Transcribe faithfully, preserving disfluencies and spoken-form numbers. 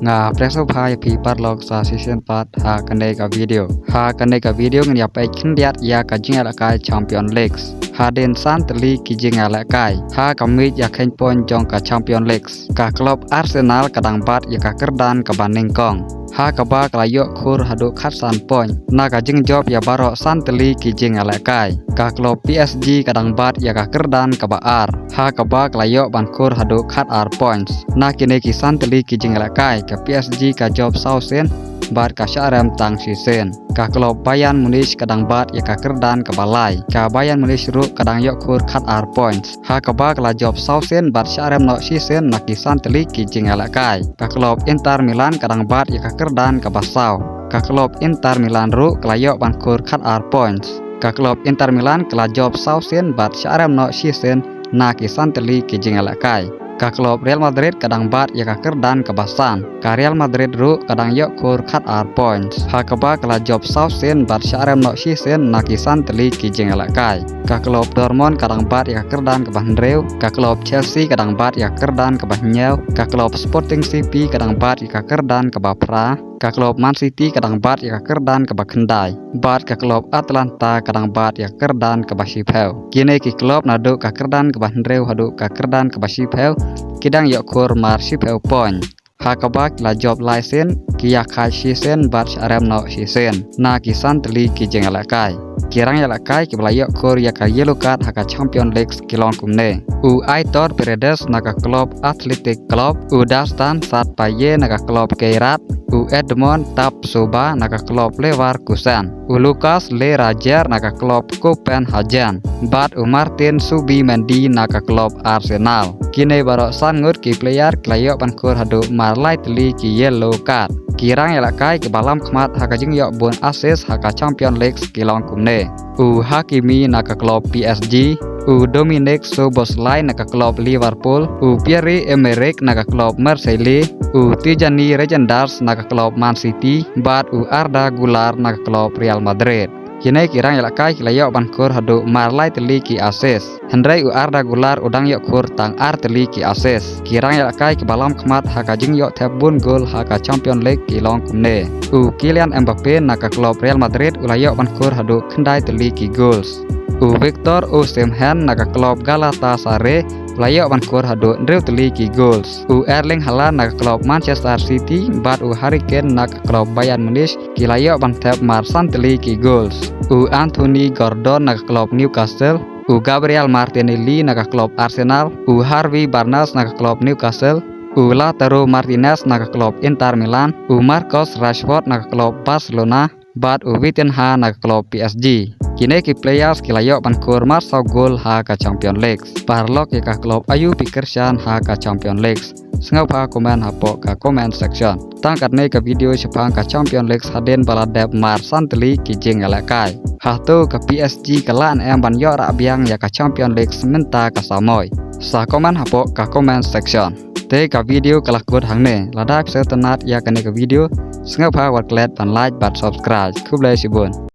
Nga pyrshang pha ïa phi paralok sa shisien pat ha kane ka video. Ha kane ka video ngin ïa peit khyndiat ïa ka jingïalehkai Champion League. Hadien san tylli ki jingïalehkai ha ka miej ïa kheiñ point jong ka Champion League, ka klub Arsenal ka dang bat ïa ka kyrdan kaba nyngkong ha kaba ka la ïoh khur haduh khatsan point na ka jingjop ïa baroh san tylli ki jingïalehkai. Ka klub P S G ka dang bat ïa ka kyrdan kaba ar ha kaba ka la ïoh ban khur haduh khatar points na kine ki san tylli ki jingïalehkai. Ka P S G ka jop saw sien bad ka shah rem tang shisien. Ka klub Bayern Munich ka dang bat ïa ka kyrdan kaba lai. Ka Bayern Munich ruh ka dang ïoh khur khatar points ha kaba ka la jop saw sien bad shah rem noh shisien na ki san tylli ki jingïalehkai. Ka klub Inter Milan ka dang bat ïa ka kyrdan kaba saw. Ka klub Inter Milan ruh ka la ïoh ban khur khatar points. Ka klub Inter Milan ka la jop saw sien bad shah rem noh shisien na ki san tylli ki jingïalehkai. Ka klub Real Madrid ka dang bat ïa ka kyrdan kaba san. Ka Real Madrid ruh ka dang ïoh khur khatar points ha kaba ka la jop saw sien bad shah rem noh shisien na ki san tylli ki jingïalehkai. Ka klub Dortmund ka dang bat ïa ka kyrdan kaba hynriew. Ka klub Chelsea ka dang bat ïa ka kyrdan kaba hynñiew. Ka klub Sporting C P ka dang bat ïa ka kyrdan kaba phra. Ka klub Man City ka dang bat ïa ka kyrdan kaba khyndai bad ka klub Atalanta ka dang bat ïa ka kyrdan kaba shiphew. Kine ki klub naduh ka kyrdan kaba hynriew haduh ka kyrdan kaba shiphew ki dang ïoh khur mar shiphew point ha kaba ki la jop lai sien, ki ïakhaid shisien bad shah rem noh shisien na ki san tylli ki jingïalehkai. Ki rangïalehkai kiba la ïoh khur ïa ka yellow card ha ka Champion League ki long kumne: u Aitor Paredes na ka klub Athletic Club, u Dusan Sapaïa na ka klub Kairat, u Edmond Tapsoba na ka klub Leverkusen, u Lucas Lerager na ka klub Copenhagen bad u Martin Zubimendi na ka klub Arsenal. Kine baroh san ngut ki player ki la ïoh ban khur haduh mar lai tylli ki yellow card. Ki rangïalehkai kiba lam khmat ha ka jingïoh bun assist ha ka Champion League ki long kumne: u Hakimi na ka klub P S G, u Dominik Szoboszlai na ka klub Liverpool, u Pierre-Emerick na ka klub Marseille, u Tijani Reijnders na ka klub Man City bad u Arda Güler na ka klub Real Madrid. Kine ki rangïalehkai ki la ïoh ban khur haduh mar lai tylli ki assist. Hynrei u Arda Güler u dang ïoh khur tang ar tylli ki assist. Ki rangïalehkai kiba lam khmat ha ka jingïoh thep bun gol ha ka Champion League ki long kumne: u Kylian Mbappe na ka klub Real Madrid u la ïoh ban khur haduh khyndai tylli ki goals. U Victor Osimhen na ka klub Galatasaray u la ïoh ban khur haduh hynriew tylli ki goals. U Erling Haaland na ka klub Manchester City bad u Harry Kane na ka klub Bayern Munich ki la ïoh ban thep mar san tylli ki goals. U Anthony Gordon na ka klub Newcastle, u Gabriel Martinelli na ka klub Arsenal, u Harvey Barnes na ka klub Newcastle, u Lautaro Martinez na ka klub Inter Milan, u Marcus Rashford na ka klub Barcelona bad u Vitinha na ka klub P S G. Kine ki players ki la ïoh ban khur mar saw gol ha ka Champion League. Paralok, ïa ka klub aïu phi kyrshan ha ka Champion League? Sngewbha comment hapoh ka comment section. Tang katne ka video shaphang ka Champion League hadien ba la dep mar san tylli ki jingïalehkai. Hato ka P S G ka lah ne em ban ïoh rah biang ïa ka Champion League mynta ka samoi? Sa comment hapoh ka comment section. Te ka video ka la kut hangne. Lada phi sngewtynnat ïa kane ka video, sngewbha wat klet ban like bad subscribe. Khublei shibun.